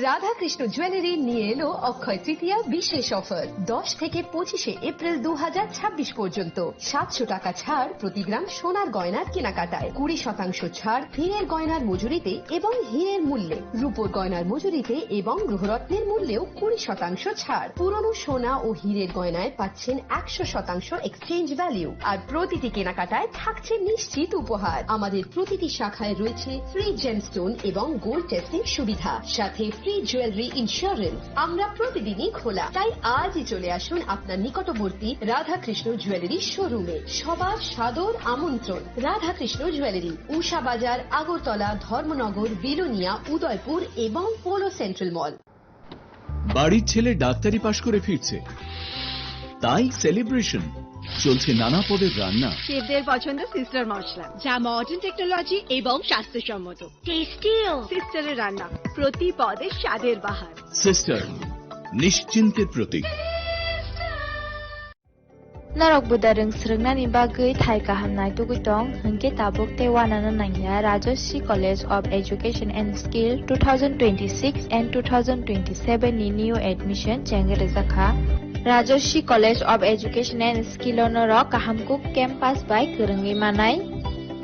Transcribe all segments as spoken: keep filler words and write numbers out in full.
রাধাকৃষ্ণ জুয়েলারি নিয়ে এলো অক্ষয় তৃতীয়া বিশেষ অফার। দশ থেকে পঁচিশে এপ্রিল দু হাজার ছাব্বিশ পর্যন্ত সাতশো টাকা ছাড় প্রতি গ্রাম সোনার গয়নার কেনাকাটায়, কুড়ি শতাংশ ছাড় হীরের গয়নার মজুরিতে এবং হীরের মূল্যে, রূপোর গয়নার মজুরিতে এবং গ্রহরত্নের মূল্যেও কুড়ি শতাংশ ছাড়। পুরনো সোনা ও হীরের গয়নায় পাচ্ছেন একশো শতাংশ এক্সচেঞ্জ ভ্যালু, আর প্রতিটি কেনাকাটায় থাকছে নিশ্চিত উপহার। আমাদের প্রতিটি শাখায় রয়েছে ফ্রি জেমস্টোন এবং গোল্ড টেস্টিং সুবিধা, সাথে ফ্রি জুয়েলারি ইন্স্যুরেন্স। আমরা প্রতিদিনই খোলা, তাই আজই চলে আসুন আপনার নিকটবর্তী রাধাকৃষ্ণ জুয়েলারি শোরুমে। সবার সাদর আমন্ত্রণ। রাধাকৃষ্ণ জুয়েলারি, উষা বাজার, আগরতলা, ধর্মনগর, বিলোনিয়া, উদয়পুর এবং পোলো সেন্ট্রাল মল। বাড়ির ছেলে ডাক্তারি পাশ করে ফিরছে, তাই সেলিব্রেশন। চলছে নানা পদের রান্না। শেফদের পছন্দ সিস্টার মশলা, যা মডার্ন টেকনোলজি এবং স্বাস্থ্যসম্মত। টেস্টিও। সিস্টারের রান্না, প্রতি পদে স্বাদের বাহার। সিস্টার, নিশ্চিন্তের প্রতীক। Norok buda rwng swrwngnani bagwi thai kaham naitugwi tong, hwnkhe tabuk tei uanano nangya Rajashree College of Education and Skill two thousand twenty-six and two thousand twenty-seven ni new admission chengwi rwjakha. Rajashree College of Education and Skill o norok kaham kuk campus bai kwrwngwi manai.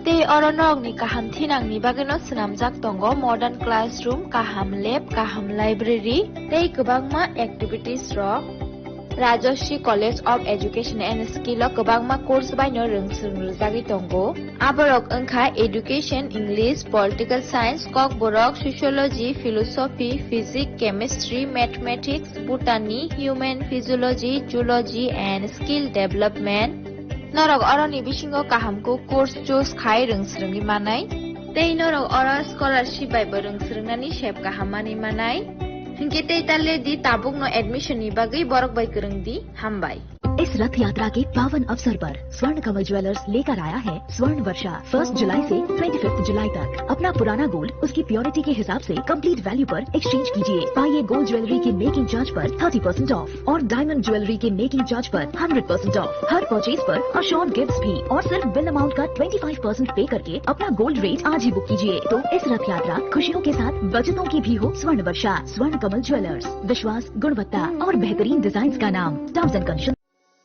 Tei oro norokni kaham thinangni bagwino swnamjak tongo modern classroom, kaham lab, kaham library tei kwbangma activities rok. Rajashree College of Education and Skill o kwbangma course baino rwng swrwng rwjagwi tongo. Aborok wngkha Education, English, Political Science, Kokborok, Sociology, Philosophy, Physics, Chemistry, Mathematics, Botany, Human Physiology, Zoology and Skill Development. Norok oroni bisingo kaham kuk course choose khai rwng swrwngwi manai. Tei norok oro scholarship bai bo rwng swrwngnani sep kaham manwi manai. Hinkhe tei ta le di, tabukno admission ni bagwi borok bai kwrwng di. Hambai. इस रथ यात्रा के पावन अवसर पर स्वर्ण कमल ज्वेलर्स लेकर आया है स्वर्ण वर्षा। फर्स्ट जुलाई से ट्वेंटी फिफ्थ जुलाई तक अपना पुराना गोल्ड उसकी प्योरिटी के हिसाब से कंप्लीट वैल्यू पर एक्सचेंज कीजिए। पाइए गोल्ड ज्वेलरी की मेकिंग चार्ज पर थर्टी परसेंट ऑफ और डायमंड ज्वेलरी के मेकिंग चार्ज पर hundred percent of. Her purchase पर अश्योर्ड गिफ्ट्स भी और सिर्फ बिल अमाउंट का ट्वेंटी फ़ाइव परसेंट पे करके अपना गोल्ड रेट आज ही बुक कीजिए। तो इस रथ यात्रा खुशियों के साथ बचतों की भी हो। स्वर्ण वर्षा, स्वर्ण कमल ज्वेलर्स, विश्वास, गुणवत्ता और बेहतरीन डिजाइन का नाम। Terms and condition.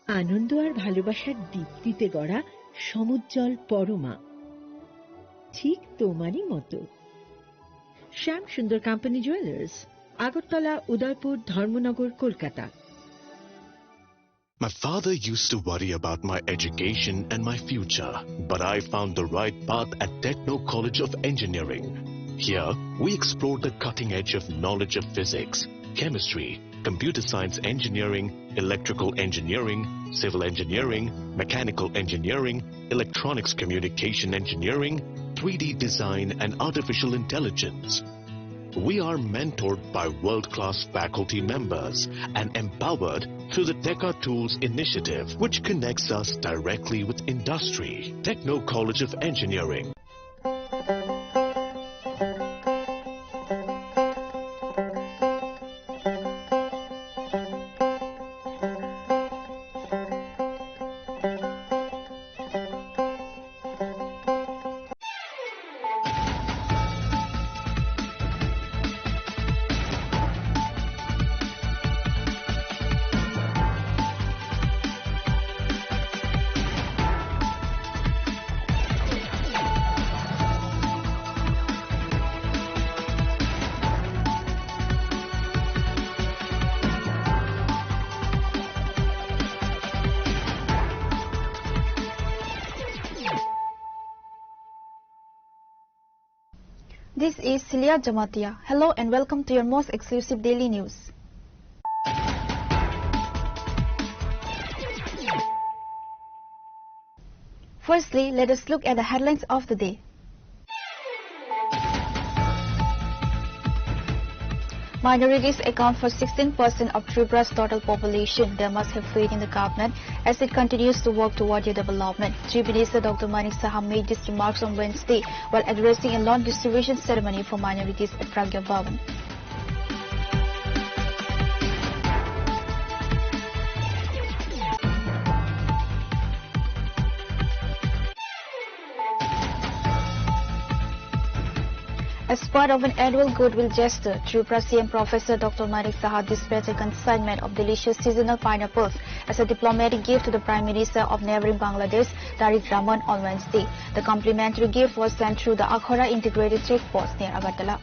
আনন্দ আর ভালোবাসার দীপ্তিতে গড়া সমুজ্জ্বল পরমা, ঠিক তোমারই মতো। শ্যাম সুন্দর কোম্পানি জুয়েলার্স, আগরতলা, উদয়পুর, ধর্মনগর, Kolkata. My father used to worry about my education and my future, but I found the right path at Techno College of Engineering. Here, we explore the cutting edge of knowledge of physics, chemistry, computer science engineering, electrical engineering, civil engineering, mechanical engineering, electronics communication engineering, three D design, and artificial intelligence. We are mentored by world-class faculty members and empowered through the Teka Tools initiative, which connects us directly with industry. Techno College of Engineering. This is Celia Jamatia. Hello and welcome to your most exclusive daily news. Firstly, let us look at the headlines of the day. Minorities account for sixteen percent of Tripura's total population. They must have faith in the government as it continues to work toward their development. Chief Minister Doctor Manik Saha made these remarks on Wednesday while addressing a lawn distribution ceremony for minorities at Pragya Bhavan. As part of an annual goodwill gesture, Tripura C M Professor Doctor Manik Saha dispatched a consignment of delicious seasonal pineapples as a diplomatic gift to the Prime Minister of neighboring Bangladesh, Tariq Rahman, on Wednesday. The complimentary gift was sent through the Akhara Integrated Check Post near Agartala.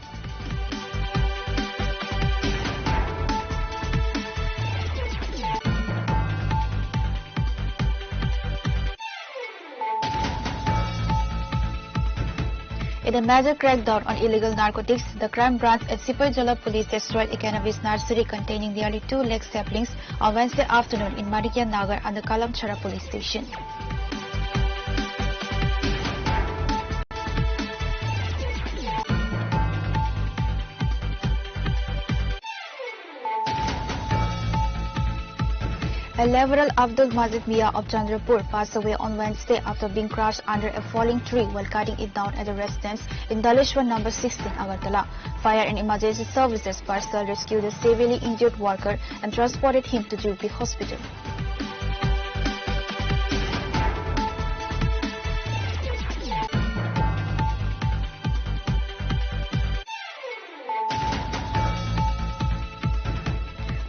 In a major crackdown on illegal narcotics, the crime branch at Sipaijala police destroyed a cannabis nursery containing nearly two lakh saplings on Wednesday afternoon in Manikya Nagar under Kalamchara police station. A laborer Abdul Majid Mia of Chandrapur passed away on Wednesday after being crushed under a falling tree while cutting it down at a residence in Daleshwar number sixteen, Agartala. Fire and emergency services personnel rescued the severely injured worker and transported him to G B Hospital.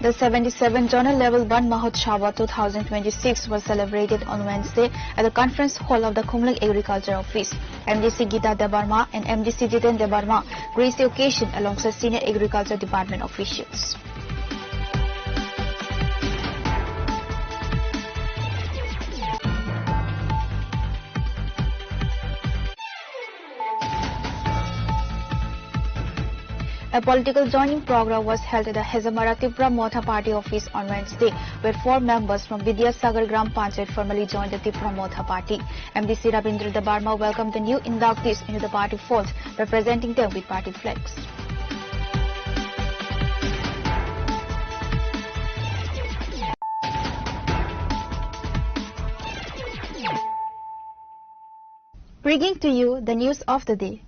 The seventy-seven Zonal Level one Mahotsava two thousand twenty-six was celebrated on Wednesday at the conference hall of the Khumlwng Agriculture Office. M D C Gita Debbarma and M D C Jiten Debbarma graced the occasion alongside senior agriculture department officials. A political joining program was held at the Hezamara Tipra Motha Party office on Wednesday, where four members from Vidyasagar Gram Panchayat formally joined the Tipra Motha Party. M D C Rabindra Debbarma welcomed the new inductees into the party fold by presenting them with party flags. Bringing to you the news of the day.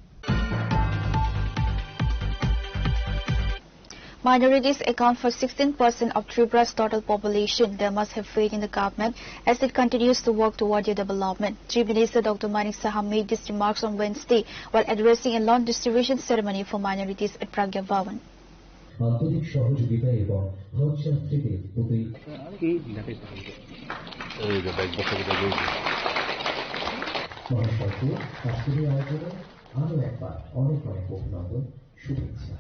Minorities account for sixteen percent of Tripura's total population. They must have faith in the government as it continues to work toward their development. Chief Minister Doctor Manik Saha made these remarks on Wednesday while addressing a lawn distribution ceremony for minorities at Pragya Bhawan. আন্তরিক সহযোগিতা এবং হজ যাত্রীদের প্রতি এই যে ব্যাগ বক্তব্য দিয়ে দিয়েছে। মহাসভায় আজকের এই আয়োজনে আরও একবার অনেক অনেক অভিনন্দন, শুভেচ্ছা।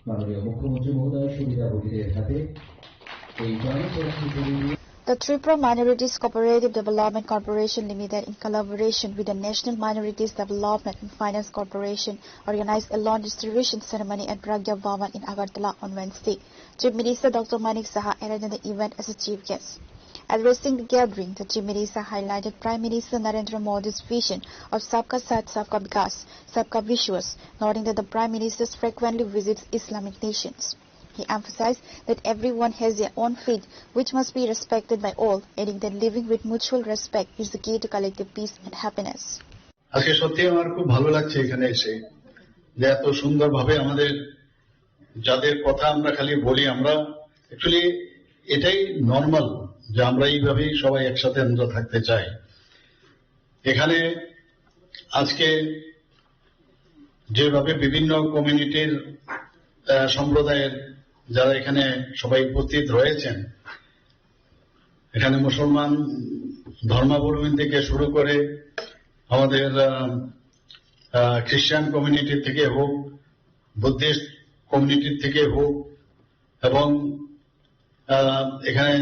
মাননীয় মুখ্যমন্ত্রী মহোদয় সুবিধাভোগীদের হাতে এই দান পত্রগুলি The Tripura Minorities Cooperative Development Corporation Limited, in collaboration with the National Minorities Development and Finance Corporation, organized a lawn distribution ceremony at Pragya Bhawan in Agartala on Wednesday. Chief Minister Doctor Manik Saha attended the event as a chief guest. Addressing the gathering, the Chief Minister highlighted Prime Minister Narendra Modi's vision of Sabka Saath, Sabka Vikas, Sabka Vishwas, noting that the Prime Minister frequently visits Islamic nations. He emphasized that everyone has their own faith, which must be respected by all, adding that living with mutual respect is the key to collective peace and happiness. আজকে সত্যি আমার খুব ভালো লাগছে এখানে এসে, যে এত সুন্দরভাবে আমাদের, যাদের কথা আমরা খালি বলি, আমরা অ্যাকচুয়ালি এটাই নর্মাল, যে আমরা এইভাবেই সবাই একসাথে আমরা থাকতে চাই। এখানে আজকে যেভাবে বিভিন্ন কমিউনিটির, আহ, সম্প্রদায়ের যারা এখানে সবাই উপস্থিত রয়েছেন, এখানে মুসলমান ধর্মাবলম্বী থেকে শুরু করে আমাদের, আহ, আহ, খ্রিস্টান কমিউনিটি থেকে হোক, বুদ্ধিস্ট কমিউনিটি থেকে হোক, এবং, আহ, এখানে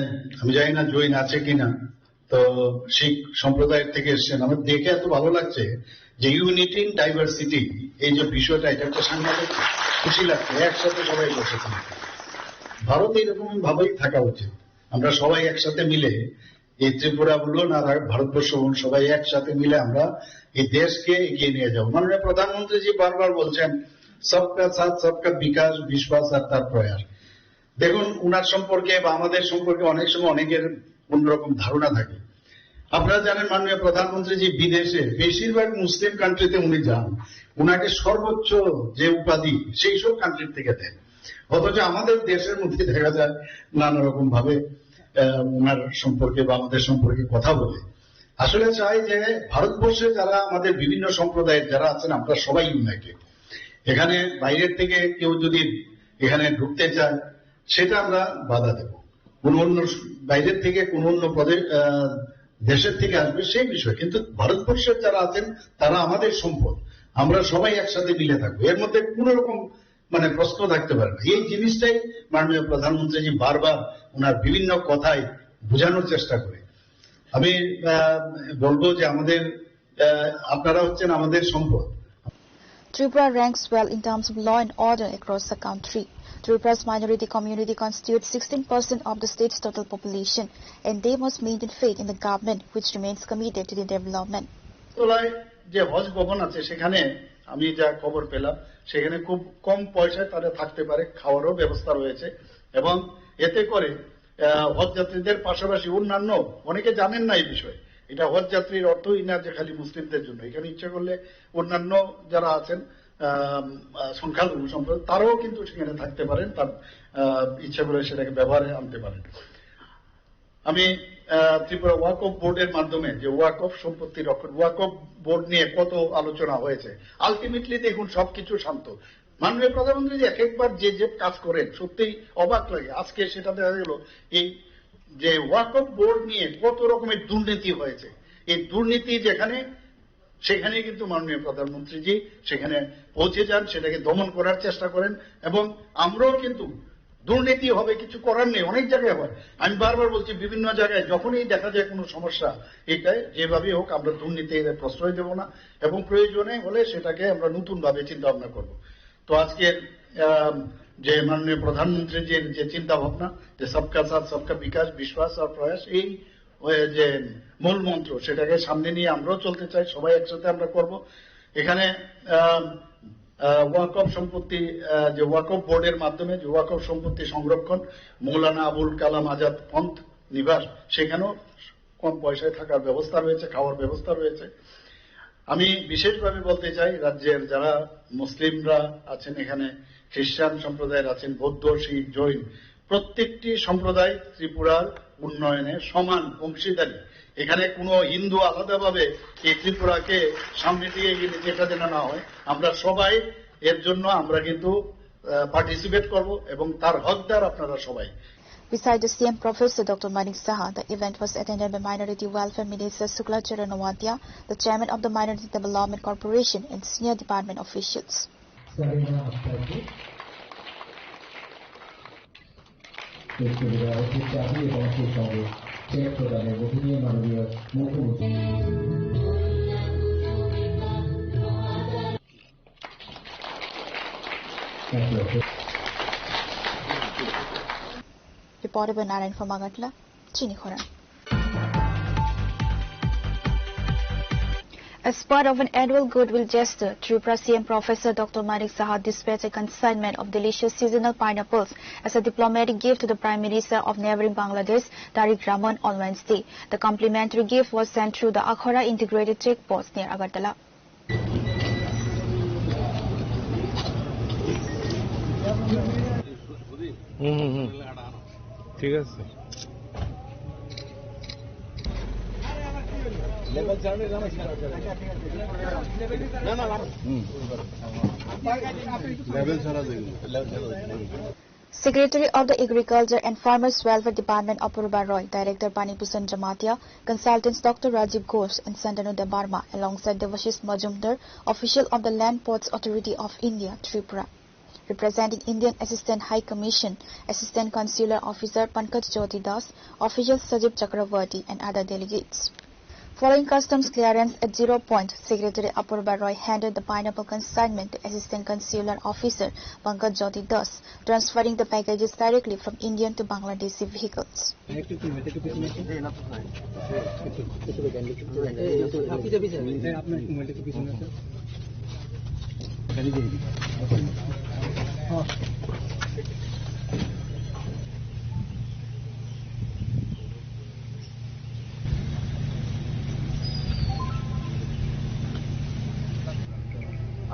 আমি জানি না জৈন আছে কিনা, তো শিখ সম্প্রদায় থেকে এসেছেন। আমার দেখে এত ভালো লাগছে যে ইউনিটি ইন ডাইভার্সিটি, এই যে বিষয়টা, এটা একটা সাংঘাতিক খুশি লাগছে। একসাথে সবাই বসে থাকতে, ভারতে এরকম ভাবেই থাকা উচিত। আমরা সবাই একসাথে মিলে এই ত্রিপুরা বলুন আর ভারতবর্ষ বলুন, সবাই একসাথে মিলে আমরা এই দেশকে এগিয়ে নিয়ে যাবো। মাননীয় প্রধানমন্ত্রীজি বারবার বলছেন, সবকা সাথ, সবকা বিকাশ, বিশ্বাস আর তার প্রয়াস। দেখুন, উনার সম্পর্কে বা আমাদের সম্পর্কে অনেক সময় অনেকের অন্যরকম ধারণা থাকে। আপনারা জানেন, মাননীয় প্রধানমন্ত্রীজি বিদেশে বেশিরভাগ মুসলিম কান্ট্রিতে উনি যান, উনাকে সর্বোচ্চ যে উপাধি সেই সব কান্ট্রির থেকে দেন। অথচ আমাদের দেশের মধ্যে দেখা যায় নানা রকম ভাবে আহ, ওনার সম্পর্কে বা আমাদের সম্পর্কে কথা বলে। আসলে চাই যে ভারতবর্ষে যারা আমাদের বিভিন্ন সম্প্রদায়ের যারা আছেন, আমরা সবাই ইউনাইটেড। এখানে বাইরের থেকে কেউ যদি এখানে ঢুকতে চায়, সেটা আমরা বাধা দেব। কোনো অন্য স-, বাইরের থেকে কোনো অন্য প্রদেশ, আহ, দেশের থেকে আসবে সেই বিষয়ে, কিন্তু ভারতবর্ষের যারা আছেন তারা আমাদের সম্পদ, আমরা সবাই একসাথে মিলে থাকবো, এর মধ্যে কোনো রকম মানে প্রশ্ন থাকতে পারে না। এই জিনিসটাই মাননীয় প্রধানমন্ত্রীজি বারবার ওনার বিভিন্ন কথায় বোঝানোর চেষ্টা করে। আমি আহ, বলবো যে আমাদের আহ, আপনারা হচ্ছেন আমাদের সম্পদ। Tripura ranks well in terms of law and order across the country. Tripura's minority community constitutes sixteen percent of the state's total population, and they must maintain faith in the government, which remains committed to their development. তোলায় যে হজ ভবন আছে, সেখানে আমি যা খবর পেলাম, সেখানে খুব কম পয়সায় তারা থাকতে পারে, খাওয়ারও ব্যবস্থা রয়েছে। এবং এতে করে আহ, হজ যাত্রীদের পাশাপাশি অন্যান্য, অনেকে জানেন না এই বিষয়ে, এটা হজ যাত্রীর অর্থই না যে খালি মুসলিমদের জন্য। এখানে ইচ্ছা করলে অন্যান্য যারা আছেন, আহ, আহ, সংখ্যালঘু সম্প্রদায়, তারাও কিন্তু সেখানে থাকতে পারেন, তার আহ, ইচ্ছা করে সেটাকে ব্যবহারে আনতে পারেন। আমি আহ, ত্রিপুরা ওয়াকফ বোর্ডের মাধ্যমে যে ওয়াকফ সম্পত্তি রক্ষণ, ওয়াকফ বোর্ড নিয়ে কত আলোচনা হয়েছে, আলটিমেটলি দেখুন সবকিছু শান্ত। মাননীয় প্রধানমন্ত্রী যে এক একবার যে যে কাজ করেন, সত্যিই অবাক লাগে। আজকে সেটা দেখা গেল, এই যে ওয়াকফ বোর্ড নিয়ে কত রকমের দুর্নীতি হয়েছে, এই দুর্নীতি যেখানে, সেখানে কিন্তু মাননীয় প্রধানমন্ত্রীজি সেখানে পৌঁছে যান, সেটাকে দমন করার চেষ্টা করেন। এবং আমরাও কিন্তু, দুর্নীতি হবে, কিছু করার নেই, অনেক জায়গায় হয়। আমি বারবার বলছি, বিভিন্ন জায়গায় যখনই দেখা যায় কোনো সমস্যা, এটাই যেভাবেই হোক আমরা দুর্নীতির প্রশ্রয় দেব না, এবং প্রয়োজনে হলে সেটাকে আমরা নতুনভাবে চিন্তা ভাবনা করব। তো আজকের আম, যে মাননীয় প্রধানমন্ত্রীজির যে চিন্তা ভাবনা, যে সবকা সাথ সবকা বিকাশ, বিশ্বাস আর প্রয়াস, এই ওই যে মূল মন্ত্র, সেটাকে সামনে নিয়ে আমরাও চলতে চাই, সবাই একসাথে আমরা করব। এখানে আম, আহ, ওয়াকফ সম্পত্তি, আহ, যে ওয়াকফ বোর্ডের মাধ্যমে যে ওয়াকফ সম্পত্তি সংরক্ষণ, মৌলানা আবুল কালাম আজাদ পন্থ নিবাস, সেখানেও কম পয়সায় থাকার ব্যবস্থা রয়েছে, খাওয়ার ব্যবস্থা রয়েছে। আমি বিশেষভাবে বলতে চাই, রাজ্যের যারা মুসলিমরা আছেন, এখানে খ্রিস্টান সম্প্রদায়ের আছেন, বৌদ্ধ, শিখ, জৈন, প্রত্যেকটি সম্প্রদায় ত্রিপুরার উন্নয়নে সমান অংশীদারি। এখানে কোনো হিন্দু আলাদাভাবে এই ত্রিপুরাকে সামনে দিয়ে এগিয়ে নিতে, এটা যেন না হয়। আমরা সবাই এর জন্য আমরা কিন্তু পার্টিসিপেট করব এবং তার হকদার আপনারা সবাই। Beside the C M Professor Doctor Manik Saha, the event was attended by Minority Welfare Minister Sukla Charan Noatia, the Chairman of the Minority Development Corporation, and senior department officials. Reported by Narayan from Agartala, Chini Khorang. As part of an annual goodwill gesture, Tripura C M Professor Doctor Manik Saha dispatched a consignment of delicious seasonal pineapples as a diplomatic gift to the Prime Minister of neighboring Bangladesh, Tariq Rahman, on Wednesday. The complimentary gift was sent through the Akhora Integrated Check Post near Agartala. হুম, হুম, হুম। ঠিক আছে। হুম। লেভেল ছাড়া দেখুন। Secretary of the Agriculture and Farmers Welfare Department Apurba Roy, Director Pani Bhushan Jamatia, consultants Doctor Rajiv Ghosh and Santanu Debbarma, alongside Devashish Majumdar, official of the Land Ports Authority of India, Tripura. Representing Indian Assistant High Commission, Assistant Consular Officer Pankaj Jyoti Das, Official Sajib Chakravarty and other delegates. Following customs clearance at zero point, Secretary Apurba Roy handed the pineapple consignment to Assistant Consular Officer Pankaj Jyoti Das, transferring the packages directly from Indian to Bangladeshi vehicles.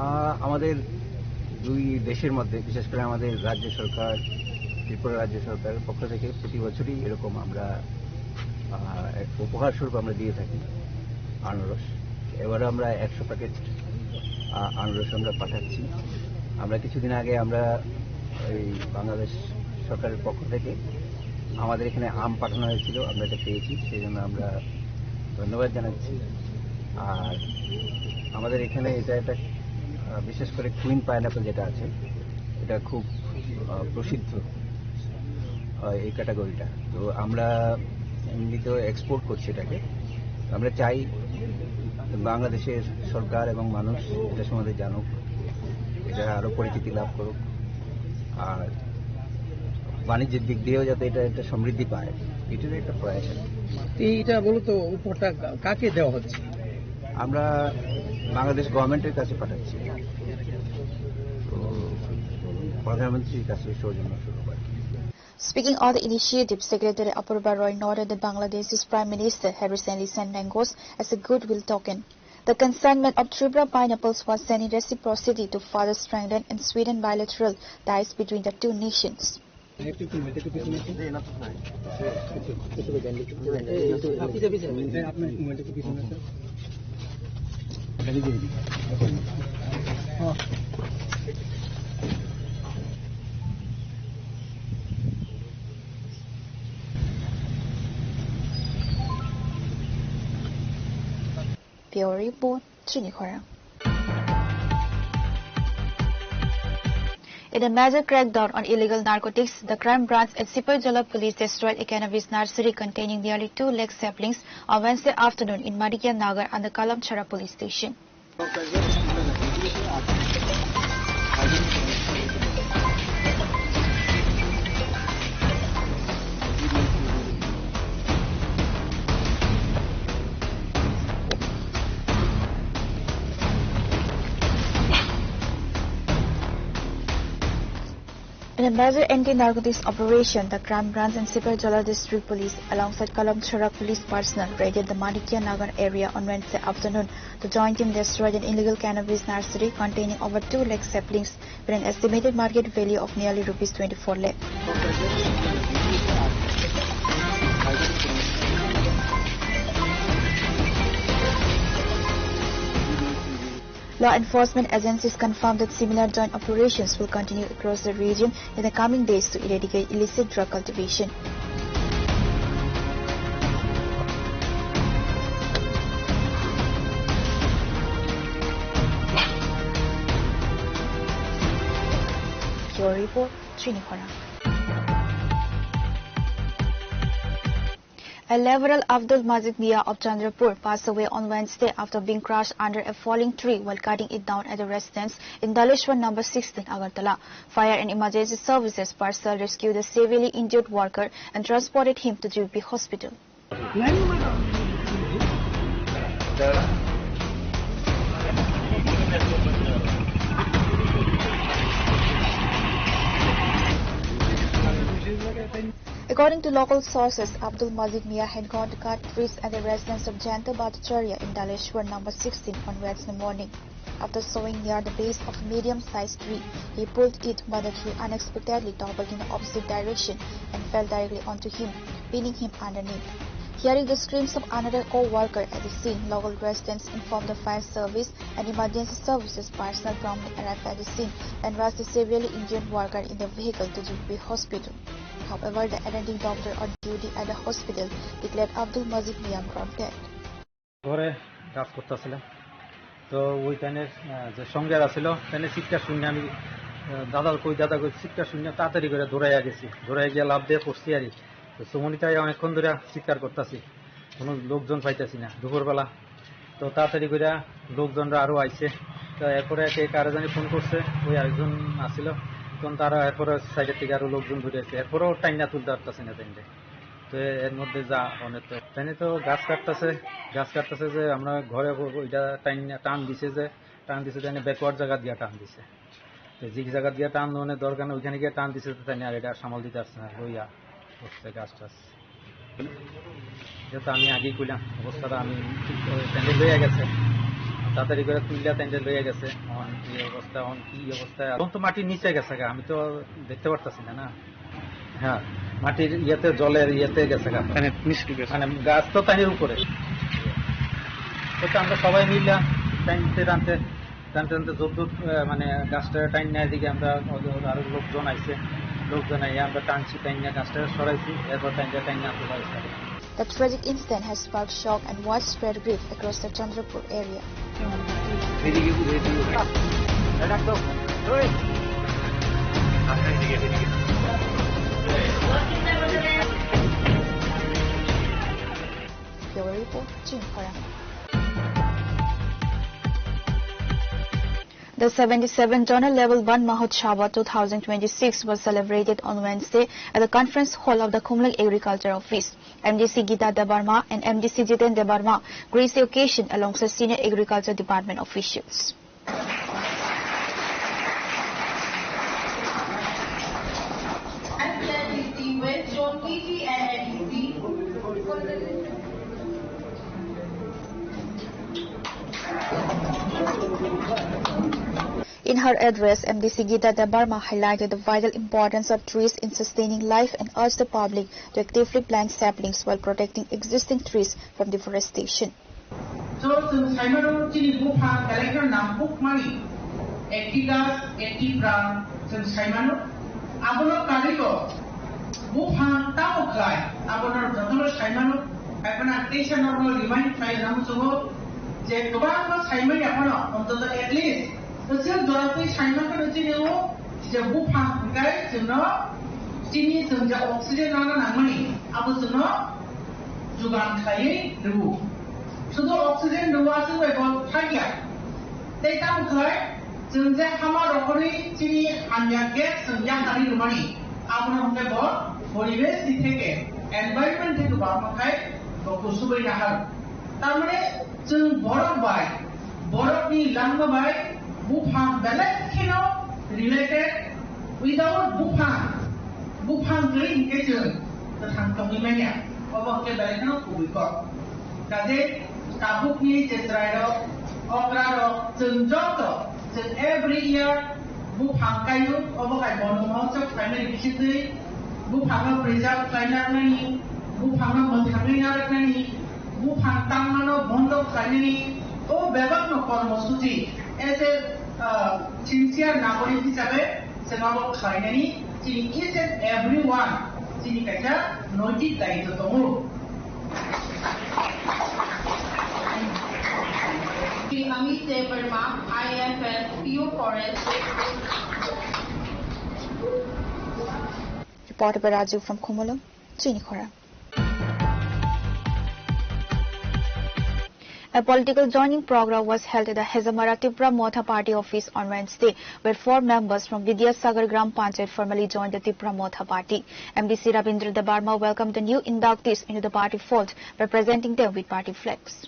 আহ, আমাদের দুই দেশের মধ্যে, বিশেষ করে আমাদের রাজ্য সরকার, ত্রিপুরা রাজ্য সরকারের পক্ষ থেকে প্রতি বছরই এরকম আমরা, আহ, এক উপহার স্বরূপ আমরা দিয়ে থাকি আনারস। এবারও আমরা একশো প্যাকেট, আহ, আনারস আমরা পাঠাচ্ছি। আমরা কিছুদিন আগে আমরা এই বাংলাদেশ সরকারের পক্ষ থেকে আমাদের এখানে আম পাঠানো হয়েছিল, আমরা এটা পেয়েছি, সেই জন্য আমরা ধন্যবাদ জানাচ্ছি। আর আমাদের এখানে এটা একটা, আহ, বিশেষ করে কুইন পাইনঅ্যাপল যেটা আছে, এটা খুব, আহ, প্রসিদ্ধ, আহ, এই ক্যাটাগরিটা। তো আমরা এমনি তো এক্সপোর্ট করছি এটাকে। আমরা চাই বাংলাদেশের সরকার এবং মানুষ এটা সম্বন্ধে জানুক, এটা আরো পরিচিতি লাভ করুক। আর বাণিজ্যিক দিক দিয়েও যাতে এটা একটা সমৃদ্ধি পায়, এটার একটা প্রয়াস আছে। তো এইটা মূলত উপহারটা কা-, কাকে দেওয়া হচ্ছে? আমরা বাংলাদেশ গভর্নমেন্টের কাছে পাঠাচ্ছি, তো প্রধানমন্ত্রীর কাছে সৌজন্য স্বরূপ আর কি। Speaking on the initiative, Secretary Apurva Roy noted that Bangladesh's Prime Minister had recently sent mangoes as a goodwill token. The consignment of Tripura pineapples was sent in reciprocity to further strengthen and sweeten bilateral ties between the two nations. Bureau Report, Chini Khorang. In a major crackdown on illegal narcotics, the crime branch at Sipaijala police destroyed a cannabis nursery containing nearly two lakh saplings on Wednesday afternoon in Manikya Nagar under Kalamchara police station. In a major anti-narcotics operation, the crime branch and Sipaijala District Police, alongside Kalamchara police personnel, raided the Manikya Nagar area on Wednesday afternoon. The joint team destroyed an illegal cannabis nursery containing over two lakh saplings with an estimated market value of nearly rupees twenty-four lakh. Law enforcement agencies confirmed that similar joint operations will continue across the region in the coming days to eradicate illicit drug cultivation. Bureau Report, Chini Khorang. A laborer Abdul Majid Mia of Chandrapur passed away on Wednesday after being crushed under a falling tree while cutting it down at a residence in Daleshwar number sixteen, Agartala. Fire and emergency services personnel rescued the severely injured worker and transported him to G B P hospital. According to local sources, Abdul Majid Mia had gone to cut trees at the residence of Jayanta Bhattacharya in Daleshwar number sixteen on Wednesday morning. After sawing near the base of a medium-sized tree, he pulled it, but the tree unexpectedly toppled in the opposite direction and fell directly onto him, pinning him underneath. Hearing the screams of another co-worker at the scene, local residents informed the fire service and emergency services personnel promptly arrived at the scene and rushed the severely injured worker in the vehicle to G B P hospital. However, the attending doctor on duty at the hospital declared Abdul Majid Mia brain dead. ঘরে কাজ করতেছিলাম। তো ওইখানে, আহ, যে সঙ্গে আছিল, তাহলে চিৎকার শুনে আমি, আহ, "দাদা কই, দাদা কই?" চিৎকার শুনে তাড়াতাড়ি করে দৌড়াইয়া গেছি। দৌড়াইয়া গিয়ে লাফ দিয়ে পড়ছি আর কি। তো সুমনিতায় অনেকক্ষণ ধরে চিৎকার করতেছি, কোনো লোকজন পাইতেছি না দুপুরবেলা। তো তাড়াতাড়ি করে লোকজনরা আরও আইছে। তো এরপরে একে কারে জানি ফোন করছে, ওই আরেকজন আসছিল। তখন তারা এরপরে সাইডের থেকে আরও লোকজন ধরে আসছে, এরপরেও টাইনা তুলতে পারতেছে না তাইলে। তো এর মধ্যে যা অনেক তো, তাইলে তো গাছ কাটতেছে, গাছ কাটতেছে যে আমরা ঘরে ব-, ব-, ওইটা টাইন, টান দিছে যে, টান দিছে তাইলে ব্যাকওয়ার্ড জায়গা দিয়ে টান দিছে। তো যে জায়গা দিয়ে টান মানে দরকার নেই, ওইখানে গিয়ে টান দিছে তো তাইলে আর এটা সামাল দিতে পারছে না, লইয়া পড়ছে গাছ টাছ। এটা তো আমি আগেই কইলাম, অবস্থাটা আমি ঠিক করে তাইলে লইয়া গেছে, তাড়াতাড়ি করে তুললে তাইলে লইয়া গেছে। এই অবস্থা, এখন কি অবস্থা? এখন তো মাটির নিচে গেছে গা, আমি তো দেখতে পারতাছি না, না? হ্যাঁ, মাটির ইয়েতে, জলের ইয়েতে গেছে গা। মানে নিচে গেছে। মানে গাছ তো তানির উপরে। তো আমরা সবাই মিলে টানতে টানতে, টানতে টানতে যতদূর, আহ, মানে গাছটা টাইন নেয় দিকে আমরা ওদের আরো লোকজন আইছে, লোকজন আইয়া আমরা টানছি, টাইন নিয়ে গাছটা সরাইছি, এরপর টাইন টাইন নিয়ে আমরা ব্যবস্থা করছি। The tragic incident has sparked shock and widespread grief across the Chandrapur area. Bureau report, Chini Khorang. The seventy-seventh Zonal Level one Mahotsava two thousand twenty-six was celebrated on Wednesday at the conference hall of the Khumlwng Agriculture Office. M D C Gita Debbarma and M D C Jiten Debbarma graced the occasion alongside senior agriculture department officials. In her address, M D C Gita Debbarma highlighted the vital importance of trees in sustaining life and urged the public to actively plant saplings while protecting existing trees from deforestation. So, chwng saimano chini buphang belai kheno nangkukmani, ekti gach, ekti pran chwng saimano. Abono karwibo buphang tamo khlai, abono jotono saimano. Haibana teisa norokno remind khlai rwna muchungo je kwbangma saimanya phano, ontoto at least kwchwk jora twi saima kheno chini o je buphang hwnkhe chwngno chini chwng je oxygen nana nangmani, abo chwngno jugan khlaiwi rwo. Sudu oxygen rwo aswk bai bo thangya. Tei tamo khlai chwng je hama rohorwi chini hamya gas chwng yakarwi rwmani, abono hwnkhe bo poribesh ni theke, environment theke bo amo khai bo kusubui nahar. Tamani chwng borok bai, borokni langma bai buphang belai kheno related. Without buphang, buphang kwrwi hinkhe chwng kwthang tongwi manya. Obo hinkhe belai kheno kubui kok. Kaje tabukni je chwrairok, okrarok, chwng joto, chwng every year buphang kaio, obo hai Bono Mahotsav khlaimani bisingtwi buphangno preserve khlaina rwnani, buphangno mwthangwi narwknani, buphang tangmano bondo khlainani, o bebakno kormosuchi as a, uh, sincere nagorik hisabe chwng abo khlainani chini each and every one chini kaisa noitik daitw tongo. Shri Amit Debbarma, I F S, P O Forest. Reported by Raju from Khumulwng, Chini Khorang. A political joining program was held at the Hezamara Tipra Motha Party office on Wednesday, where four members from Vidyasagar Gram Panchayat formally joined the Tipra Motha Party. M D C Rabindra Debbarma welcomed the new inductees into the party fold by presenting them with party flags.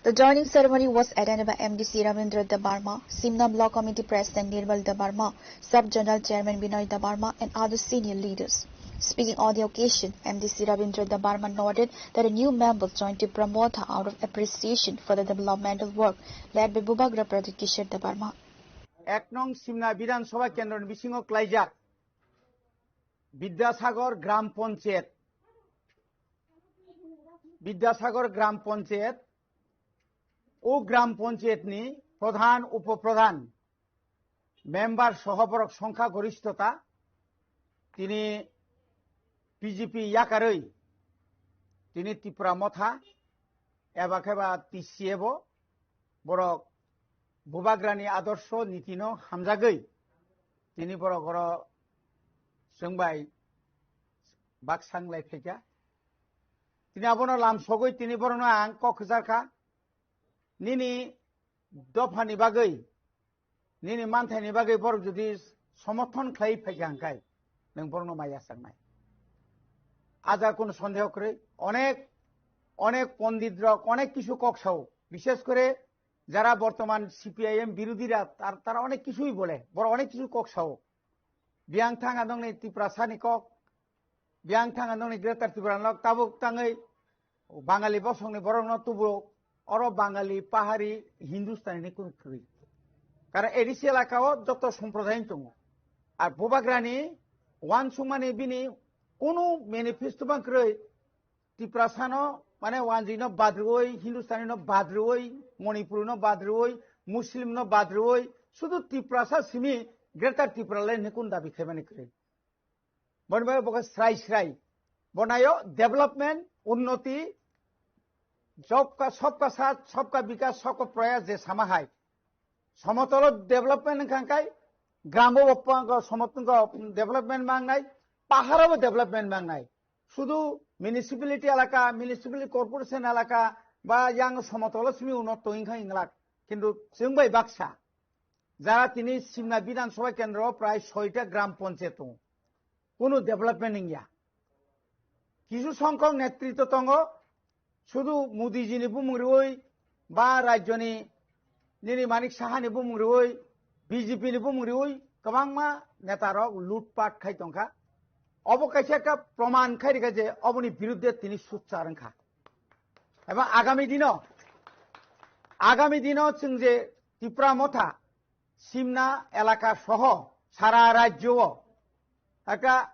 The joining ceremony was attended by M D C Ravindra Debbarma, Simna Block Committee President Nirmal Debbarma, Sub Zonal Chairman Binoy Debbarma, and other senior leaders. Speaking on the occasion, M D C Ravindra Debbarma noted that a new member joined Tipra Motha out of appreciation for the developmental work led by Bubagra Pradyut Kishore Debbarma. Ek nong Simna Bidhan Sabha Kendro ni bisingo klaijak Bidyasagar Gram Panchayat, Bidyasagar Gram Panchayat, o Gram Panchayat ni Pradhan, Upo Pradhan, member soho borok songkha gorishtota, tini B J P yakarwi, tini Tipra Motha, eba khe ba T C A bo, borok Bubagrani adorsho nitino hamjagwi, tini borok oro chwng bai baksa wnglai phaikha. Tini abono lamsogwi tini borokno ang kok kwcharkha, nini dophani bagwi nini manthaini bagwi borok jodi somorthon khlai phaikha hwnkhe, nwng borokno maya sangnai. Aja kunu sondeho kwrwi, onek, onek pondit rok onek kisu kok sao, bishes kore jara bortoman C P I M birodhira, tar-, tara onek kisui bole, borok onek kisu kok sao. Biyang thang adongni Tiprasani kok, biyang thang adongni Greater Tripura nok tabuk tangwi Bangali bosongni borokno tubu oro Bangali, Pahari, Hindustani ni kunu kwrwi. Karon A D C elaka o joto somprodai tongo. Ar bubagrani wansukmani bini kunu manifesto bang kwrwi Tiprasano mane wanjwino badrwi, Hindustani no badrwi, Manipuri no badrwi, Muslim no badrwi, sudu Tiprasa simi Greater Tipraland ni kunu dabi khaimani kwrwi. Boni bagwi bo khe srai srai. Bo naio development, unnoti, sabka, sabka saath, sabka bikas, sabka prayas je sama hai. Somotolo development wngkha khe gramo bo pang-, somotolo development mangnai, paharo bo development mangnai. Sudu municipality elaka, municipal corporation elaka ba yang somotolo simi unnoti wngkha inglak. Kintu chwng bai baksa. Jara tini Simna Bidhan Sabha Kendro prai soita gram panchayat tongo. Kunu development wngya. Kisu songkhok netritwo tongo, sudu Modi ji ni bumung riwi ba rajyo ni nini Manik Saha ni bumung riwi, B J P ni bumung riwi kwbangma neta rok lutpat khai tongkha. Obo kaisa ekta proman khai rikha je oboni birudde tini suchar wngkha. Eba agami dino, agami dino chwng je Tipra Motha, Simna elaka soho sara rajyo o ekta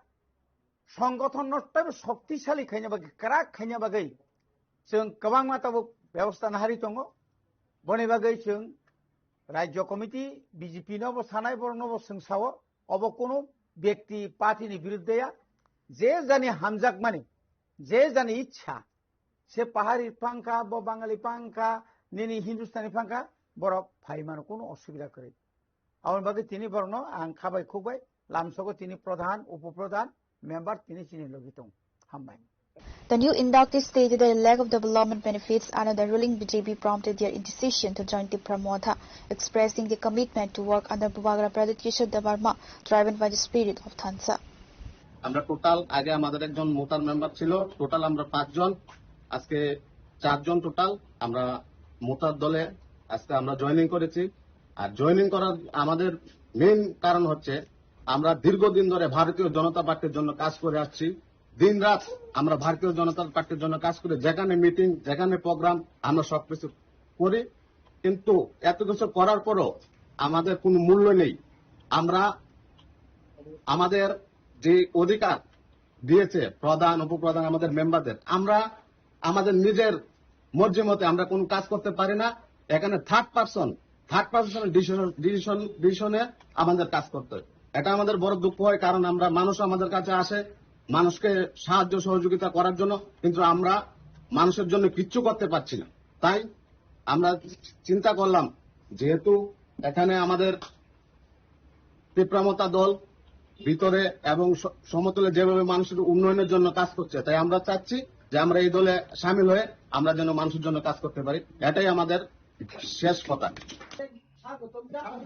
songgothon no teibo shoktisali khaina bagwi, kwrak khaina bagwi chwng kwbangma tabuk bebosta nahari tongo. Boni bagwi chwng Rajyo Committee, B J P no bo sanai, borok no bo chwng sao, obo kunu byakti party ni birudde ya, je jani hamjakmani, je jani ichha, se Pahari phangkha, bo Bangali phangkha, nini Hindustani phangkha, borok phai mano, kunu osubida kwrwi. Aboni bagwi tini borokno ang khabai khukbai, lamsogo tini pradhan, upopradhan, member tini chini logi tong. Hambai. The new inductees stated that the lack of development benefits under the ruling B J P prompted their indecision to join Tipra Motha, expressing their commitment to work under Bubagra Pradyut Kishore Debbarma, driven by the spirit of Thansa. আমরা টোটাল, আগে আমাদের একজন মোতার মেম্বার ছিল, টোটাল আমরা পাঁচজন, আজকে চারজন টোটাল আমরা মোতার দলে আজকে আমরা জয়েনিং করেছি। আর জয়েনিং করার আমাদের মেইন কারণ হচ্ছে আমরা দীর্ঘদিন ধরে ভারতীয় জনতা পার্টির জন্য কাজ করে আসছি। দিন রাত আমরা ভারতীয় জনতা পার্টির জন্য কাজ করি, যেখানে মিটিং, যেখানে প্রোগ্রাম, আমরা সবকিছু করি। কিন্তু এত কিছু করার পরও আমাদের কোনো মূল্য নেই। আমরা আমাদের যে অধিকার দিয়েছে প্রধান, উপপ্রধান, আমাদের মেম্বারদের, আমরা আমাদের নিজের মর্জি মতে আমরা কোনো কাজ করতে পারি না। এখানে third person, third person decision, decision, ডিসিশনে আমাদের কাজ করতে হয়। এটা আমাদের বড় দুঃখ হয়, কারণ আমরা, মানুষ আমাদের কাছে আসে মানুষকে সাহায্য সহযোগিতা করার জন্য, কিন্তু আমরা মানুষের জন্য কিচ্ছু করতে পারছি না। তাই আমরা চিন্তা করলাম, যেহেতু এখানে আমাদের তিপ্রা মথা দল ভিতরে এবং স-, সমতলে যেভাবে মানুষের উন্নয়নের জন্য কাজ করছে, তাই আমরা চাচ্ছি যে আমরা এই দলে সামিল হয়ে আমরা যেন মানুষের জন্য কাজ করতে পারি। এটাই আমাদের শেষ কথা। স্বাগতম জানাই।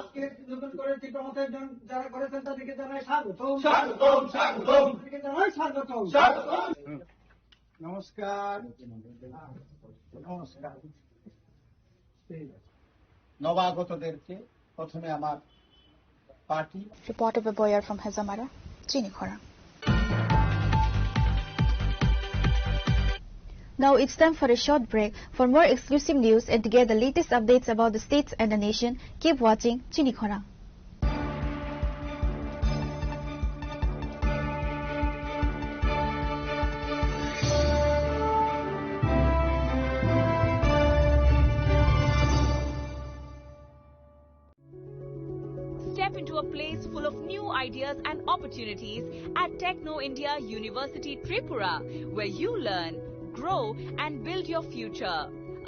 আজকে নতুন করে তিপ্রা মথা জন-, যারা করেছেন তাদেরকে জানাই স্বাগতম। স্বাগতম, স্বাগতম। তাদেরকে জানাই স্বাগতম। স্বাগতম। নমস্কার। নমস্কার। ঠিক আছে। নবাগতদেরকে প্রথমে আমার party. Reporter Beboyar from Hezamara, Chinikhorang. Now it's time for a short break. For more exclusive news and to get the latest updates about the states and the nation, keep watching Chinikhorang. Step into a place full of new ideas and opportunities at Techno India University Tripura, where you learn, grow, and build your future.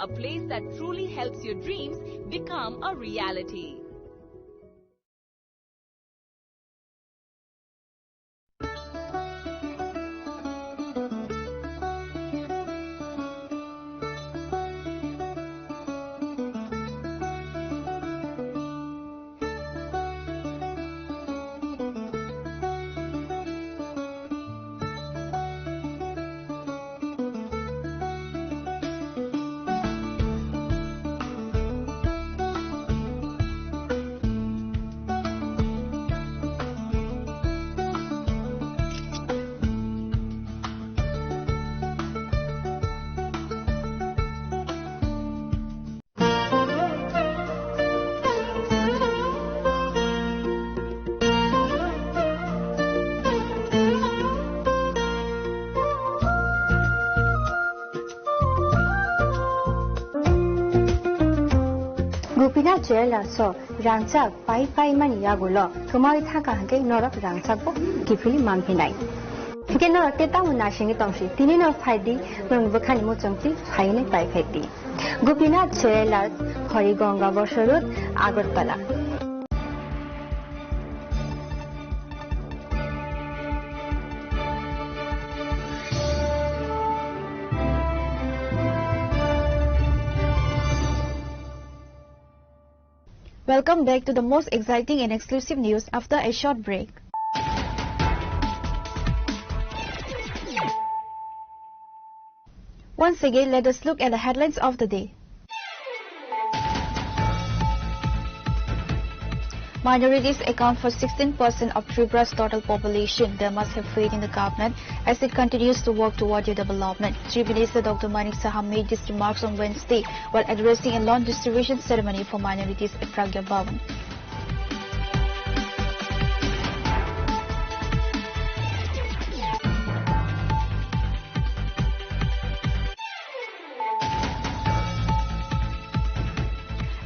A place that truly helps your dreams become a reality. Na trailer so rangchak pai pai mani yagulo kwmawi thangkha hwnkhe norok rangchakbo kiphilwi manphinai. Hwnkhe norok tei tamo naisingwi tongsi, tini no phaidi, norokni bwkhani muchungtwi phainwi paiphaidi. Gopinath Cherailal, Harigonga Bosor Road, Agartala. Welcome back to the most exciting and exclusive news after a short break. Once again, let us look at the headlines of the day. Minorities account for sixteen percent of Tripuras' total population. They must have faith in the government as it continues to work toward their development. Chief Minister Doctor Manik Saha made these remarks on Wednesday while addressing a loan distribution ceremony for minorities at Pragya Bhavan.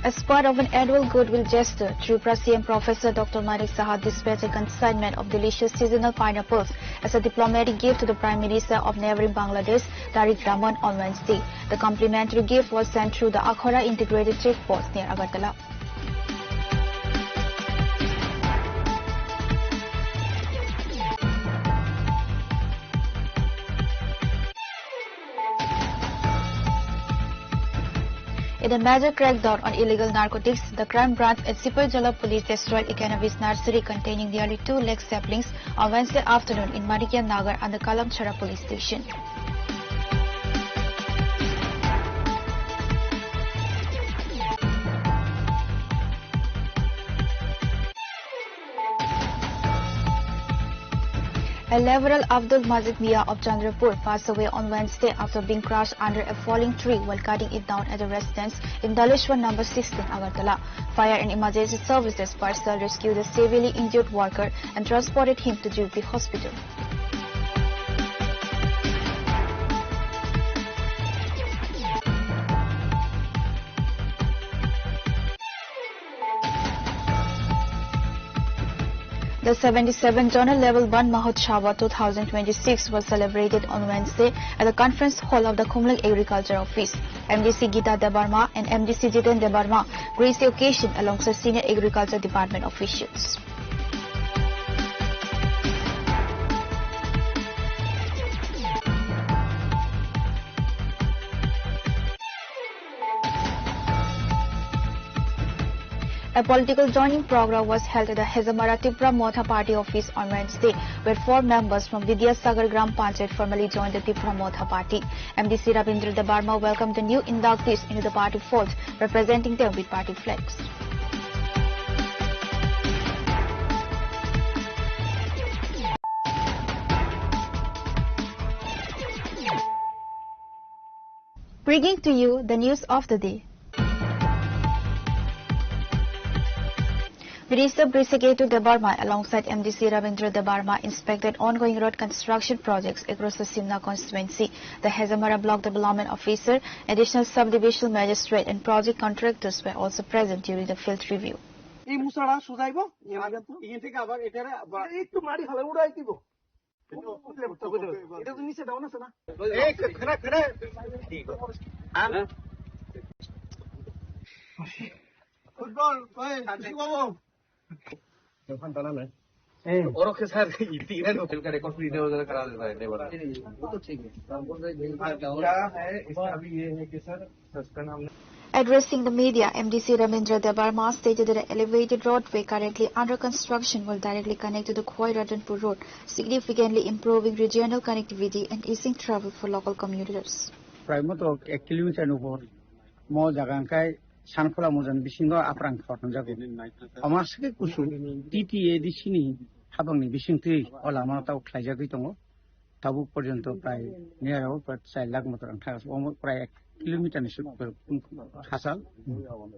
As part of an annual goodwill gesture, Tripura C M Professor Doctor Manik Saha dispatched a consignment of delicious seasonal pineapples as a diplomatic gift to the Prime Minister of neighboring Bangladesh, Tariq Rahman, on Wednesday. The complimentary gift was sent through the Akhara Integrated Check Post near Agartala. In a major crackdown on illegal narcotics, the crime branch at Sipaijala police destroyed a cannabis nursery containing nearly two lakh saplings on Wednesday afternoon in Manikya Nagar under Kalamchara police station. A Laborer Abdul Majid Mia of Chandrapur passed away on Wednesday after being crushed under a falling tree while cutting it down at a residence in Daleshwar number sixteen, Agartala. Fire and emergency services personnel rescued the severely injured worker and transported him to G B Hospital. The seventy-seventh Zonal Level one Mahotsava two thousand twenty-six was celebrated on Wednesday at the conference hall of the Khumlwng Agriculture Office. M D C Gita Debbarma and M D C Jiten Debbarma graced the occasion alongside senior agriculture department officials. A political joining program was held at the Hezamara Tipra Motha Party office on Wednesday, where four members from Vidyasagar Gram Panchayat formally joined the Tipra Motha Party. M D C Rabindra Debbarma welcomed the new inductees into the party fold, representing them with party flags. Bringing to you the news of the day. Minister Brishaketu Debbarma alongside M D C Rabindra Debbarma inspected ongoing road construction projects across the Simna constituency. The Hezamara Block Development Officer, Additional Sub-Divisional Magistrate and project contractors were also present during the field review. এই মুছাটা সোজাইব, এখান থেকে আবার এটারে আবার একটু মাটি ফালে উড়াই দিব। এটা তো নিচে ডাউন আছে না? এই, খাড়া, খাড়া। হ্যাঁ? ফুটবল, ওই, শিশু বাবু। ওখান দাঁড়ানো। এই। ওরকে স্যার, ইতি এর হোটেল কা রেকর্ড করে দিতে হবে, খারাপ হয়ে যায়, নেবার। ও তো ঠিক আছে। क्या है, इसका भी ये है कि sir, Addressing the media, M D C Rabindra Debbarma stated that an elevated roadway currently under construction will directly connect to the Khowai Ratanpur Road, significantly improving regional connectivity and easing travel for local commuters. Prai moto ek kilometer ni upor mo jaga hwnkhe Sankhula mojani bisingo aprang khor hwnjago. Omo aswk kusu T T A D C ni habangni bisingtwi o lama tau khlaijagwi tongo. Tabuk porjonto prai near about char lakh motor ang thang, omo prai ek kilometer ni suk hachal.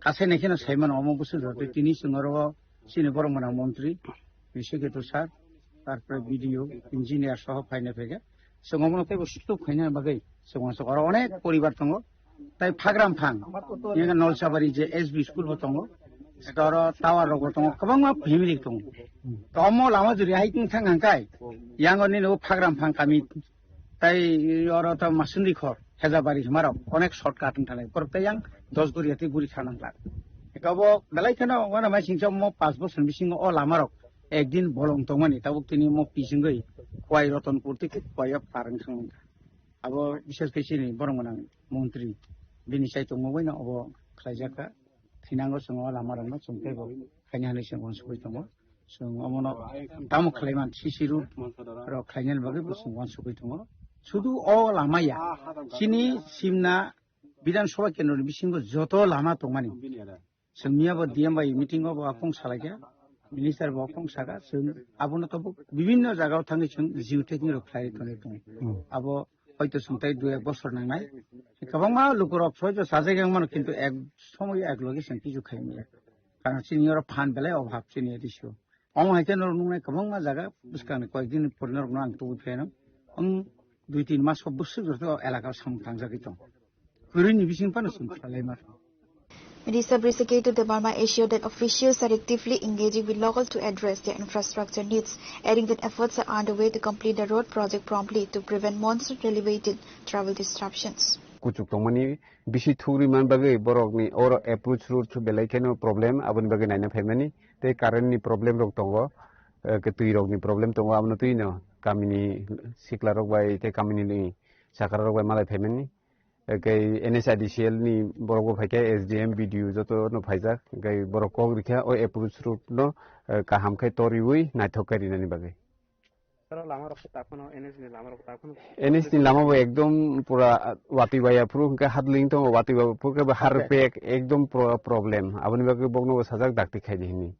Kasai nai kheno sai mano omo busu jotoi tini chwng oro chini borok mwnang montri Brishaketu sir, tarpore B D O, engineer soho phaina phaikha. Chwng omono teibo sutuk khaina bagwi chwng oro onek poribar tongo. Tai Phagram phang, yang Nolsabari je S B school bo tongo. Eka oro tower rok bo tongo, kwbangma family tongo. To omo lama juri hai tong thang hangkai, yang oni no Phagram phang kami, tai oro to Masundi khor, Hejabari himarok, onek shortcut wng thanai. Borok tai yang dos guri ati guri kha nang kha. Eka bo belai kheno wana mai singcha mo pas bosor bisingo o lama rok ekdin bolong tongmani, tabuk tini mo pisingoi Khowai Ratanpur tei Khowai o par wng thang kha. Abo bishes khe chini borok gwnang montri bini chaitung mungwi no obo khlaijak kha. Thinango chwng o lama rok no chwng teibo khaina hinwi chwng uansugwi tongo. Chwng omono tamo khlaiman C C road rok khlainani bagwi bo chwng uansugwi tongo. Sudu o lama ya, chini Simna Bidhan Sabha kendroni bisingo joto lama tongmani. Chwng miya bo D M bai meeting o bo aphung salaikha, minister bo aphung saka, chwng abono tabuk bibinno jaga o thangwi chwng geotaging rok khlai tonwi tongo. Hmm. Abo hoito chwng tai dui ek bosor nangnai. Kwbangma lukurok soijo sajagwi wngmano, kintu ek somoyo ek loge chwng kichu khai manya. Karon chini oro phan belai obhab chini area o. Omo hai khe norok nuknai kwbangma jaga bwskangni koyekdin pore norokno ang tubui phaino. Ang dui tin mas o bwswk joto elaka o samung tangjagwi tong. Kwrwini bising phano chwng khlai ma. Minister Brisiketu Debbarma assured that officials are actively engaging with local to address their infrastructure needs, adding that efforts are underway to complete the road project promptly to prevent monsoon-related travel disruptions. Kuchuk tongmani bisi thugri man bagwi borokni oro approach road belai kheno problem, aboni bagwi naina phaimani tei current ni problem rok tongo, eh, ke twi rokni problem tongo, abono twino kamini sikla rok bai tei kamini sakra rok bai malai phaimani. Tei N H I D C L ni borok bo phaikha, S D M, B D O joto no phaijak, tei borok kok rikha o approach road no, eh, kaham khe toriwi naithok khe rinani bagwi. Sir, lama rok ta phano, N H ni lama rok ta phano. N H ni lama bo ekdom pura, ah, watwi baya phuru hwnkhe hadling tongo, watwi baya phuru khe bo har pek ekdom pro-, problem. Aboni bagwi bokno bo sajak dakti khaidi hini.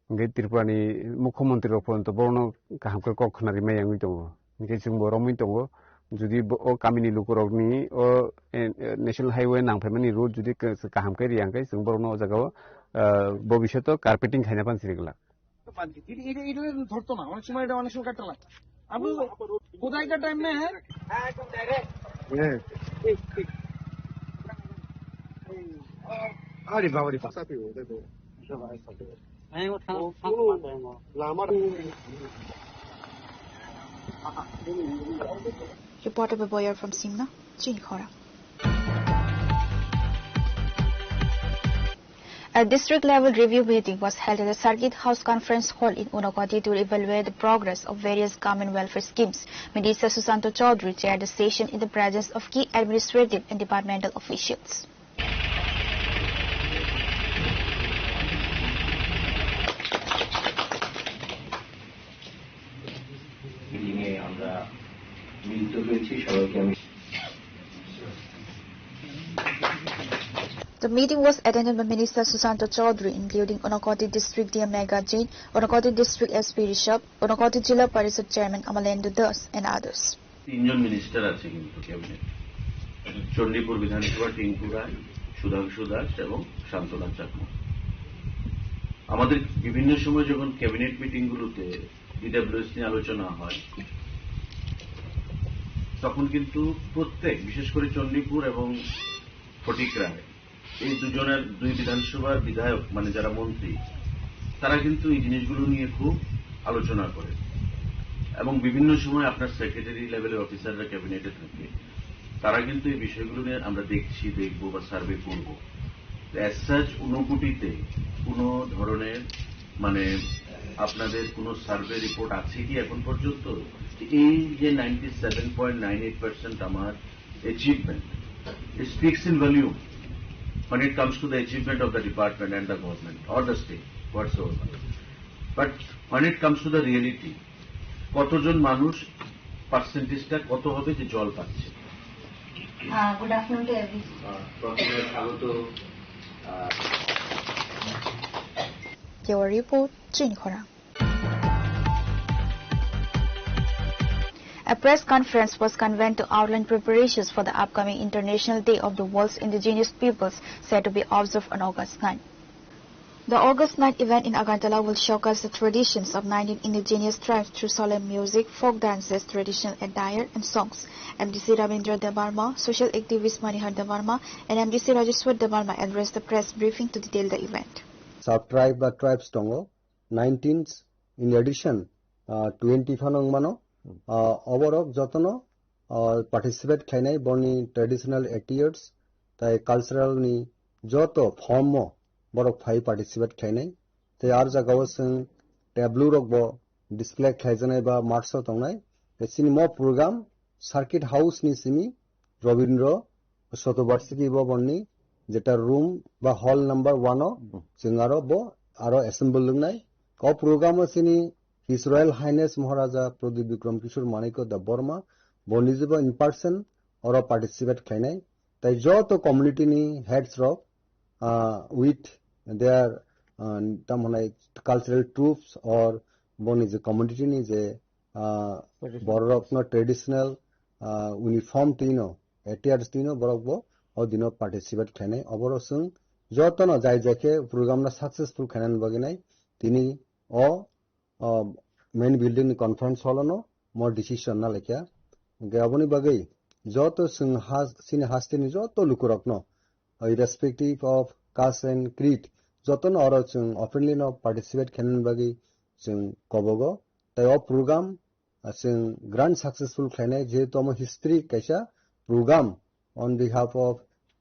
Hingke Tripura ni mukhyamantri rok porjonto borokno kaham khe kok khna rimai yangwi tongo. Hingke chwngbo romwi tongo. Jodi bo, o kamini lukurokni o, eh, eh, National Highway nangphaimani road jodi ke-, kaham khe riya hingke chwng borokno o jagao, eh, bobishoto carpeting khaina phan siri glak. এটা এটা এটা ধরতো না, অনেক সময় এটা অনেক সময় কাটতে লাগে। আপনি কোথায় কাটা এমনি? হ্যাঁ, একদম ডাইরেক্ট। হ্যাঁ। ঠিক, ঠিক। আরে বাবা রে বাবা। Reporter Baboyar from Simna, Chinikhora. A district-level review meeting was held at the Circuit House Conference Hall in Unakoti to evaluate the progress of various government welfare schemes. Minister Susanto Chaudhary chaired the session in the presence of key administrative and departmental officials. মিটিংয়ে আমরা মিলিত হয়েছি, সবাইকে আমি The meeting was attended by Minister Susanto Chaudhary, including Unakoti District D M Megha Jain, Unakoti District S P Rishabh, Unakoti Jila Parishad Chairman Amalendra Das, and others. তিনজন মিনিস্টার আছে কিন্তু ক্যাবিনেট, চণ্ডীপুর বিধানসভা টিঙ্কু রায়, সুধাংশু দাস এবং শান্তনা চাকমা। আমাদের বিভিন্ন সময় যখন ক্যাবিনেট মিটিংগুলোতে ডিডাব্লিউএস নিয়ে আলোচনা হয়, তখন কিন্তু প্রত্যেক, বিশেষ করে চণ্ডীপুর এবং ফটিক রায়, এই দুজনের, দুই বিধানসভার বিধায়ক, মানে যারা মন্ত্রী, তারা কিন্তু এই জিনিসগুলো নিয়ে খুব আলোচনা করে এবং বিভিন্ন সময় আপনার সেক্রেটারি লেভেলের অফিসাররা ক্যাবিনেটে থাকে, তারা কিন্তু এই বিষয়গুলো নিয়ে আমরা দেখছি, দেখব বা সার্ভে করব। অ্যাজ সাচ ঊনকোটিতে কোনো ধরনের, মানে, আপনাদের কোনো সার্ভে রিপোর্ট আছে কি এখন পর্যন্ত? এই যে ninety seven point nine eight percent আমার achievement, it speaks in volume when it comes to the achievement of the department and the government or the state whatsoever. But when it comes to the reality, কতজন মানুষ, পার্সেন্টেজটা কত হবে যে জল পাচ্ছে? Uh, good afternoon to everyone. আহ, প্রথমে স্বাগত। আহ, Your report, Chinikhora. A press conference was convened to outline preparations for the upcoming International Day of the World's Indigenous Peoples, set to be observed on August nine. The August night event in Agartala will showcase the traditions of nineteen indigenous tribes through solemn music, folk dances, traditional attire, and songs. M D C Ravindra Debbarma, social activist Manihar Debbarma, and M D C Rajeshwar Debbarma addressed the press briefing to detail the event. Sub tribe ba tribes tongo, nineteen in addition, uh, twenty phano wngmano, uh, oborok jotono, uh, participate khlainai boni traditional attires tai cultural ni joto form o borok phai participate khlainai. Tei ar jagao chwng tableau rok bo display khlaijaknai ba marks o tongnai. Tei chini mo program Circuit House ni simi Robindra Sotobarsiki Bhavan ni jeta room ba hall number one o chwng aro bo aro assemble wngnai. O program o chini His Royal Highness Maharaja Pradip Bikram Kishore Manikya Debbarma bo nijebo in person oro participate khlainai. Tai joto community ni heads rok, ah, with their, ah, tam hwnai cultural troupes or boni je community ni je, ah, traditional. Bororokno traditional, ah, uniform twino, attires twino borok bo o dino participate khlainai. Oboro chwng jotono jai jai khe program no successful khainani bagwi nai tini o, o main building ni conference hall no mo decision na laikha. Hwnkhe aboni bagwi joto chwng ha-, chini hasteni joto lukurokno, irrespective of caste and creed, jotono oro chwng openly no participate khainani bagwi chwng kobogo. Tai o program, ah, chwng grand successful khlainai, jehetu omo history kaisa program on behalf of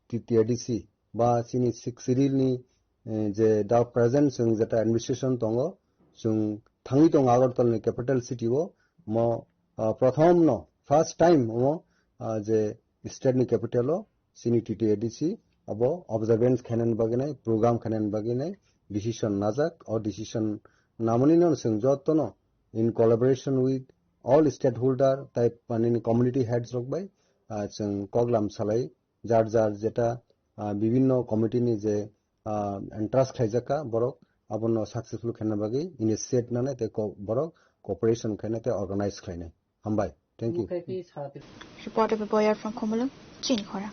T T A D C ba chini Sixth Schedule ni, eh, je da present chwng jeta administration tongo, chwng thangwi tongo Agartala ni capital city o, mo, ah, prothom no, first time omo, ah, je state ni capital o chini T T A D C abo observance khainani bagwi nai, program khainani bagwi nai decision najak. O decision namani no chwng jotono in collaboration with all stakeholder tai panini community heads rok bai, ah, chwng koklam salai jar jar jeta, ah, bibinno committee ni je, ah, entrust khlaijak kha borok abono successful khaina bagwi initiate nanai tei ko-, borok cooperation khainai tei organize khlainai. Hambai. Thank you. Reporter Boyar from Khumulwng, Chini Khorang.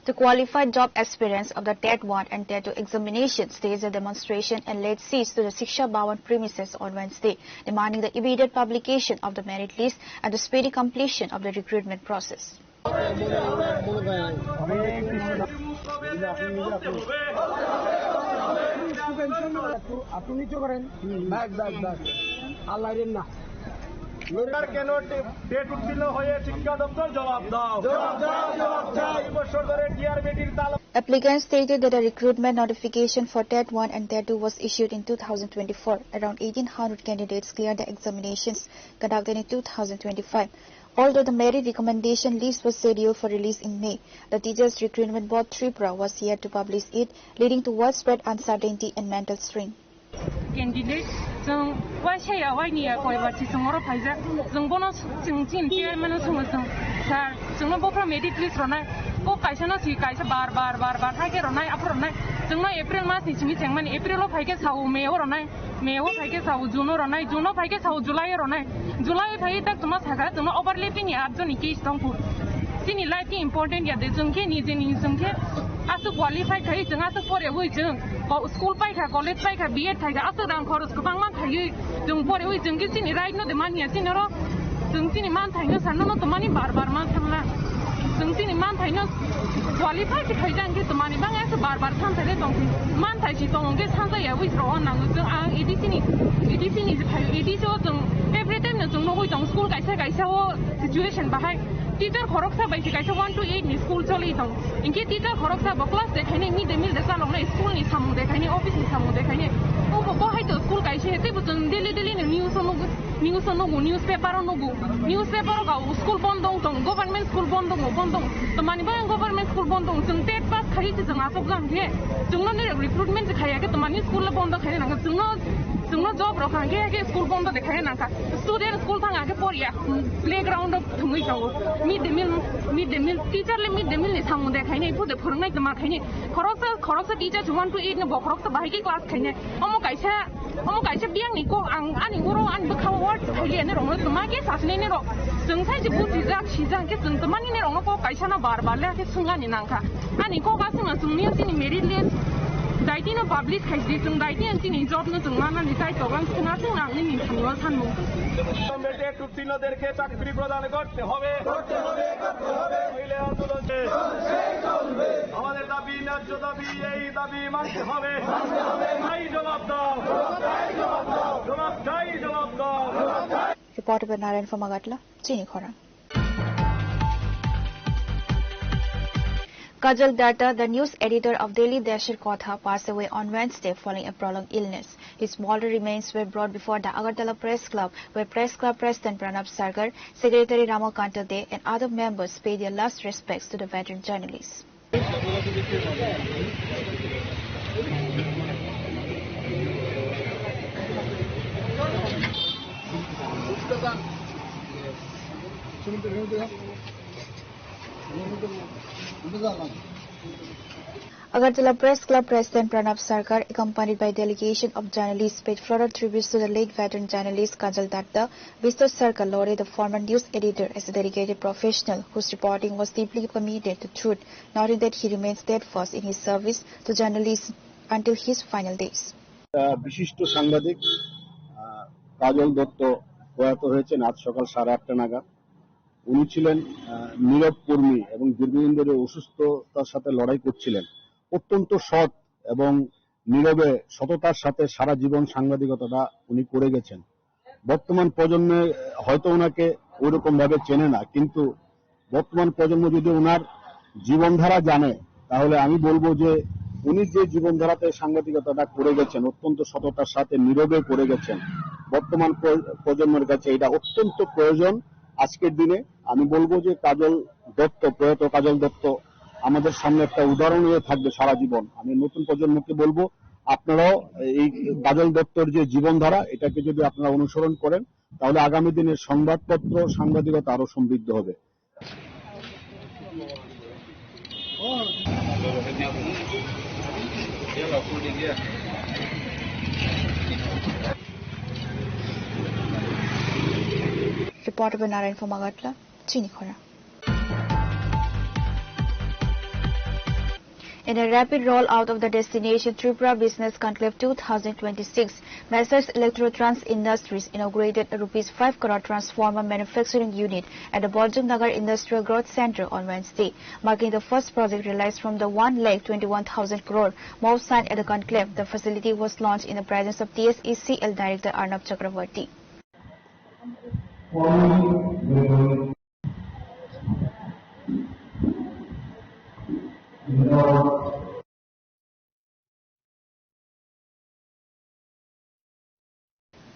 To qualify job aspirants of the TET one and TET two examinations, there is a demonstration and late siege to the Shiksha Bhavan premises on Wednesday, demanding the immediate publication of the merit list and the speedy completion of the recruitment process. আপনি নিচে করেন। ব্যাস, ব্যাস, ব্যাস। আর লাইলেন না। সরকার কেন টে-, টেট উত্তীর্ণ হয়ে শিক্ষা দপ্তর জবাব দাও। জবাব দাও, জবাব দাও। এই বছর ধরে টিআরবিটির তালা Applicants stated that a recruitment notification for TET one and TET two was issued in two thousand twenty-four. Around eighteen hundred candidates cleared the examinations conducted in two thousand twenty-five. Although the merit recommendation list was scheduled for release in May, the Teachers Recruitment Board Tripura was yet to publish it, leading to widespread uncertainty and mental strain. Candidate, chwng waisa ya, waini ya, koi bar si chwng oro phaijak. Chwng bono chwng chin chairman no chwng chwng, "Sir, chwngno bopha merit list ronai." Bo kaisa no si kaisa bar bar bar bar hai khe ronai, aphuru ronai. Chwngno April mas ni simi chengmani, April o phai khe sao May o ronai. May o phai khe sao June o ronai, June o phai khe sao July o ronai. July o phai tak chwngno sakha, chwngno overlapping ni aat joni case tong phu. Chini life ni important ya de, chwng khe ni je ni chwng khe aswk qualify khai, chwng aswk pore ui chwng ko-, school pai kha, college pai kha, B Ed khai kha, aswk rang khoros kwbangma khaiwi chwng pore ui chwng khe chini right no de man ya chini oro. Chwng chini man thai no sano no tomani bar bar man thangna. Chwng chini man thai no qualify khe khai jang khe tomani bang ya bar bar than thai le tong. Man thai si tong khe than ya ui ro nango. Chwng ang A D C ni, A D C ni je khai, A D C o chwng every time no chwng no ui tong school kaisa kaisa o situation bahai. Teacher khoroksa bai se kaisa one to eight ni school choli tong. Inke teacher khoroksa bo class de khaini, mid day meal de chalok nai, school ni samung de khaini, office ni samung de khaini. O bo, bo hai to school kaisa he, tei bo chwng daily daily ni news o nugo, news o nugo, newspaper o nugo. Newspaper o ga school bondong tong, government school bondong o bondong. To mani ba government school bondong, chwng TET pass khai se chwng asok jang khe. Chwng no ni recruitment se khaya khe to mani school le bondo khaini nang chwng no, chwng no job rok Hage hage school bondo de khaina nangkha. Student school thang hage poria, playground o thwngwi tongo. Mid day meal, mid day meal, teacher le mid day meal ni samung de khaini, ipu de phwrwngnai tma khaini. Khoroksa, khoroksa teacher one to eight ni bokhorok to bahai khe class khaini. Omo kaisa, omo kaisa biyang ni kok ang ani oro ani bwkha word khaili ani rong tma khe sasnai ni rok. Chwng sai je bujijak sijak khe chwng tma nini rok no kok kaisa no bar bar le khe swngani nangkha. Ani kok aswk no chwng niya chini merit list. Daitino publish khai di chwng daitino chini job no chwng manani tai toklang khna chwng nang nini thani o sanmung. উত্তীর্ণদেরকে চাকরি প্রদান করতে হবে। নইলে আন্দোলন চলবে। আমাদের দাবি, ন্যায্য দাবি, এই দাবি মানতে হবে। চাই জবাব দাও। জবাব চাই, জবাব দাও। Reporter Narayan from Agartala, Chini Khorang. Kajal Datta, the news editor of Daily Deshar Kotha, passed away on Wednesday following a prolonged illness. His mortal remains were brought before the Agartala Press Club, where Press Club President Pranab Sarkar, Secretary Ramakanta Dey, and other members paid their last respects to the veteran journalist. Agartala Press Club President Pranab Sarkar, accompanied by delegation of journalists, paid floral tributes to the late veteran journalist Kajal Datta. Mister Sarkar lauded the former news editor as a dedicated professional whose reporting was deeply committed to truth, noting that he remained steadfast in his service to journalism until his final days. আহ, বিশিষ্ট সাংবাদিক, আহ, কাজল দত্ত প্রয়াত হয়েছেন আজ সকাল সাড়ে আটটা নাগাদ। উনি ছিলেন, আহ, নীরব কর্মী এবং দীর্ঘদিন ধরে অসুস্থতার সাথে লড়াই করছিলেন। অত্যন্ত সৎ এবং নীরবে সততার সাথে সারা জীবন সাংবাদিকতাটা উনি করে গেছেন। বর্তমান প্রজন্মে হয়তো ওনাকে ওইরকম ভাবে চেনে না, কিন্তু বর্তমান প্রজন্ম যদি ওনার জীবনধারা জানে, তাহলে আমি বলবো যে উনি যে জীবনধারাতে সাংবাদিকতাটা করে গেছেন, অত্যন্ত সততার সাথে নীরবে করে গেছেন, বর্তমান প্র-, প্রজন্মের কাছে এটা অত্যন্ত প্রয়োজন। আজকের দিনে আমি বলবো যে কাজল দত্ত, প্রয়াত কাজল দত্ত আমাদের সামনে একটা উদাহরণ হয়ে থাকবে সারা জীবন। আমি নতুন প্রজন্মকে বলবো, আপনারাও এই কাজল দত্তর যে জীবনধারা, এটাকে যদি আপনারা অনুসরণ করেন, তাহলে আগামী দিনের সংবাদপত্র, সাংবাদিকতা আরো সমৃদ্ধ হবে। Reporter by Narayan from Agartala, Chini Khorang. In a rapid rollout of the Destination Tripura Business Conclave two thousand twenty-six, Messrs Electrotrans Industries inaugurated a rupees five crore transformer manufacturing unit at the Bonjum Nagar Industrial Growth Centre on Wednesday, marking the first project realized from the one lakh twenty-one thousand crore MoU signed at the conclave. The facility was launched in the presence of T S E C L Director Arnab Chakravarty.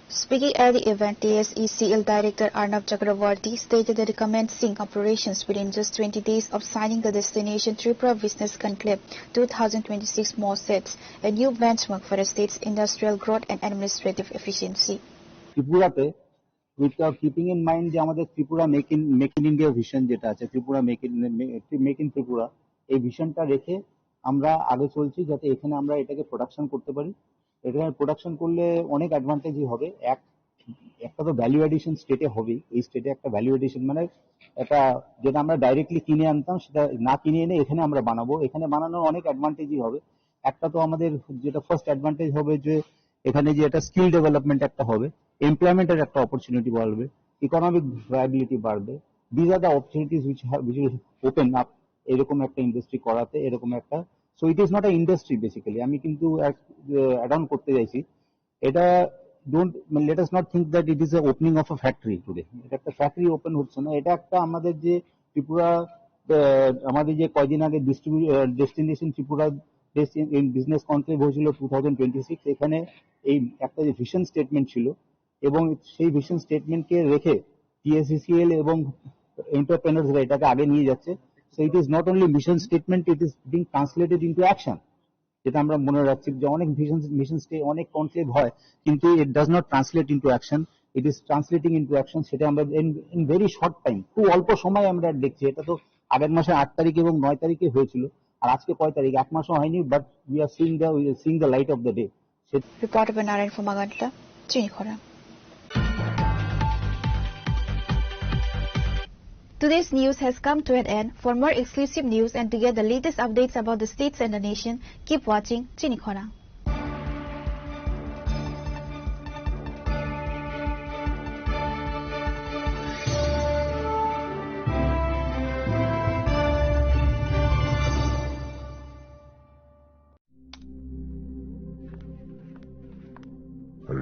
Speaking at the event, T S E C L Director Arnab Chakravarty stated that the commencing operations within just twenty days of signing the Destination Tripura Business Conclave two thousand twenty-six MoU sets a new benchmark for the state's industrial growth and administrative efficiency. ত্রিপুরাতে, with, uh, keeping in mind যে আমাদের Tripura make in, make in India vision যেটা আছে, Tripura make in, May-, make in Tripura, এই ভিশনটা রেখে আমরা আগে চলছি, যাতে এখানে আমরা এটাকে প্রোডাকশন করতে পারি। এখানে প্রোডাকশন করলে অনেক অ্যাডভান্টেজই হবে। এক, একটা তো ভ্যালু অ্যাডিশন স্টেটে হবেই, এই স্টেটে একটা ভ্যালু অ্যাডিশন মানে এটা যেটা আমরা ডাইরেক্টলি কিনে আনতাম, সেটা না কিনে এনে এখানে আমরা বানাবো। এখানে বানানোর অনেক অ্যাডভান্টেজই হবে। একটা তো আমাদের যেটা ফার্স্ট অ্যাডভান্টেজ হবে যে এখানে যে একটা স্কিল ডেভেলপমেন্ট একটা হবে, এমপ্লয়মেন্টের একটা অপরচুনিটি বাড়বে, ইকোনমিক ভায়াবিলিটি বাড়বে। These are the opportunities which have, which will open up এরকম একটা ইন্ডাস্ট্রি করাতে, এরকম একটা। So it is not a industry basically, আমি কিন্তু অ্যাড অন করতে চাইছি এটা। Don't, মানে, let us not think that it is a opening of a factory today. এটা একটা ফ্যাক্টরি ওপেন হচ্ছে না, এটা একটা আমাদের যে ত্রিপুরা, আহ, আমাদের যে কয়দিন আগে ডিস্ট্রিবিউ-, আহ, ডেস্টিনেশন ত্রিপুরা বিজনেস কনক্লেভ হয়েছিল টু থাউজেন্ড টোয়েন্টি সিক্স। এখানে এই একটা যে ভিশন স্টেটমেন্ট ছিল এবং সেই ভিশন স্টেটমেন্টকে রেখে টিএসইসিএল এবং এন্টারপ্রেনার্সরা এটাকে আগে নিয়ে যাচ্ছে। So it is not only mission statement, it is being translated into action. যেটা আমরা মনে রাখছি যে অনেক ভিশন, মিশন স্টে, অনেক কনক্লেভ হয়, কিন্তু it does not translate into action, it is translating into action। সেটা আমরা in, in very short time, খুব অল্প সময় আমরা দেখছি। এটা তো আগের মাসে আট তারিখ এবং নয় তারিখে হয়েছিল, আর আজকে কয় তারিখ? এক মাসও হয়নি, but we are seeing the, we are seeing the light of the day। Reporter by Narayan Phumaganita, Chini Khorang. Today's news has come to an end. For more exclusive news and to get the latest updates about the states and the nation, keep watching Chini Khorang.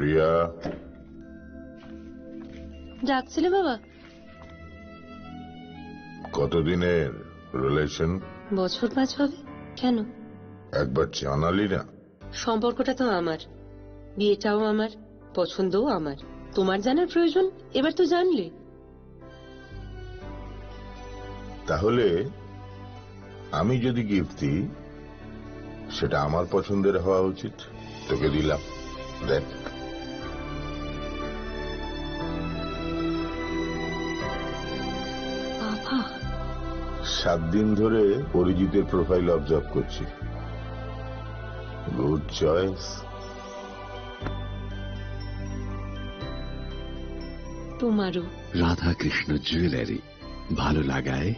Riya, ডাকছিলে বাবা? কতদিনের রিলেশন? বছর পাঁচ হবে। কেন? একবার জানালি না। সম্পর্কটা তো আমার, বিয়েটাও আমার, পছন্দও আমার। তোমার জানার প্রয়োজন, এবার তো জানলে। তাহলে আমি যদি গিফট দিই, সেটা আমার পছন্দের হওয়া উচিত। তোকে দিলাম, দেখ। বাবা। সাত দিন ধরে অরিজিতের প্রোফাইল অবজার্ভ করছি। Good choice. তোমারও। রাধাকৃষ্ণ জুয়েলারি, ভালো লাগায়,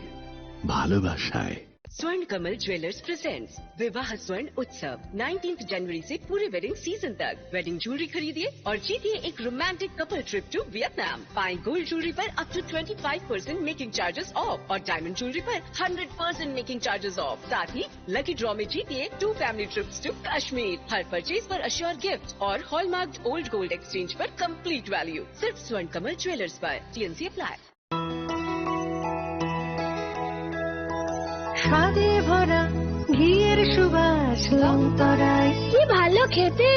ভালোবাসায়। Swarn Kamal Jewellers presents Vivah Swarn Utsav, nineteenth जनवरी से पूरे वेडिंग सीजन तक। वेडिंग ज्वेलरी खरीदिए और जीतिए एक romantic couple trip to Vietnam. पाएं गोल्ड ज्वेलरी पर up to twenty five percent making charges off और डायमंड ज्वेलरी पर hundred percent making charges off. साथ ही लकी ड्रॉ में जीतिए two family trips to Kashmir. हर परचेज पर अश्योर गिफ्ट और हॉलमार्क्ड ओल्ड गोल्ड एक्सचेंज पर कंप्लीट वैल्यू। सिर्फ स्वर्ण कमल ज्वेलर्स पर। TNC apply. স্বাদে ভরা ঘিয়ের সুবাস লংতরায়। কি ভালো খেতে।